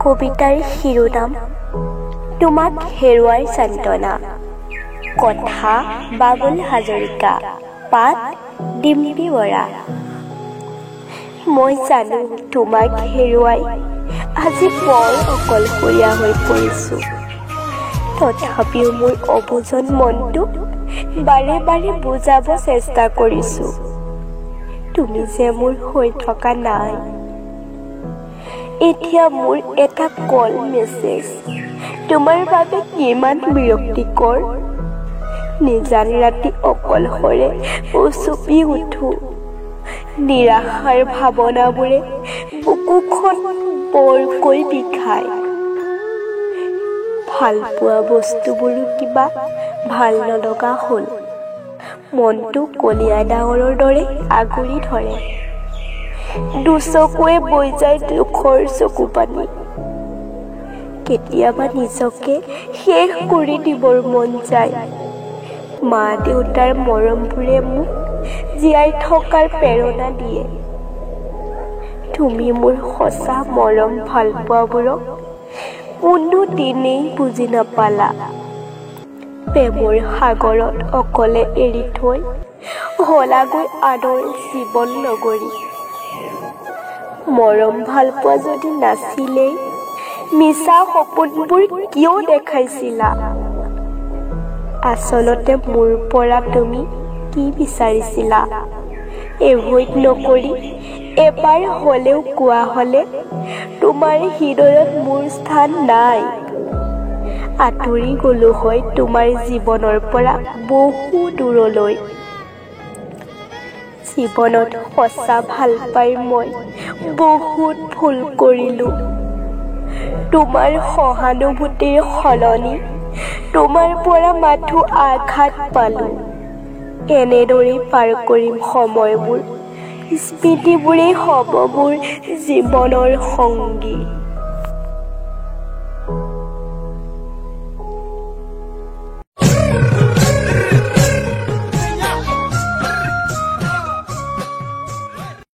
কবিতাৰ শিৰোনাম তোমাক হেৰুৱাৰ যন্ত্ৰণা। কথা বাবুল হাজৰিকা, পাঠ ডিম্পী বৰা। মই জানো তোমাক হেৰুৱাই আজি বৰ অকলশৰীয়া হৈ পৰিছোঁ। তথাপিও মোৰ অবুজন মনটোক বাৰে বাৰে বুজাব চেষ্টা কৰিছোঁ, তুমি যে মোৰ হৈ থকা নাই। এতিয়া মোৰ এটা কল মেছেজ তোমাৰ বাবে কিমান বিৰক্তিকৰ। নিজান ৰাতি অকলশৰে উচুপি উঠো। নিৰাশাৰ ভাৱনাবোৰে বুকুখন বৰকৈ বিষায়। ভালপোৱা বস্তুবোৰো কিবা ভাল নলগা হ'ল। মনটো কলীয়া ডাৱৰৰ দৰে আগুৰি ধৰে। দুচকুৱে বৈ যায় দুখৰ চকুপানী। কেতিয়াবা নিজকে শেষ কৰি দিবৰ মন যায়। মা দেউতাৰ মৰমবোৰে মোক জীয়াই থকাৰ প্ৰেৰণা দিয়ে। তুমি মোৰ সঁচা মৰম ভালপোৱাবোৰক কোনো দিনেই বুজি নাপালা। প্ৰেমৰ সাগৰত অকলে এৰি থৈ হলাগৈ আনৰ জীৱন নগৰী। মৰম ভালপোৱা যদি নাছিলেই, মিছা সপোনবোৰ কিয় দেখাইছিলা? আচলতে মোৰ পৰা তুমি কি বিচাৰিছিলা? এভইড নকৰি এবাৰ হ'লেও কোৱা হ'লে তোমাৰ হৃদয়ত মোৰ স্থান নাই। আঁতৰি গ'লো হয় তোমাৰ জীৱনৰ পৰা বহু দূৰলৈ। জীৱনত সঁচা ভাল পাই মই বহুত ভুল কৰিলোঁ। তোমাৰ সহানুভূতিৰ সলনি তোমাৰ পৰা মাথো আঘাত পালোঁ। এনেদৰেই পাৰ কৰিম সময়বোৰ, স্মৃতিবোৰেই হ'ব মোৰ জীৱনৰ সংগী।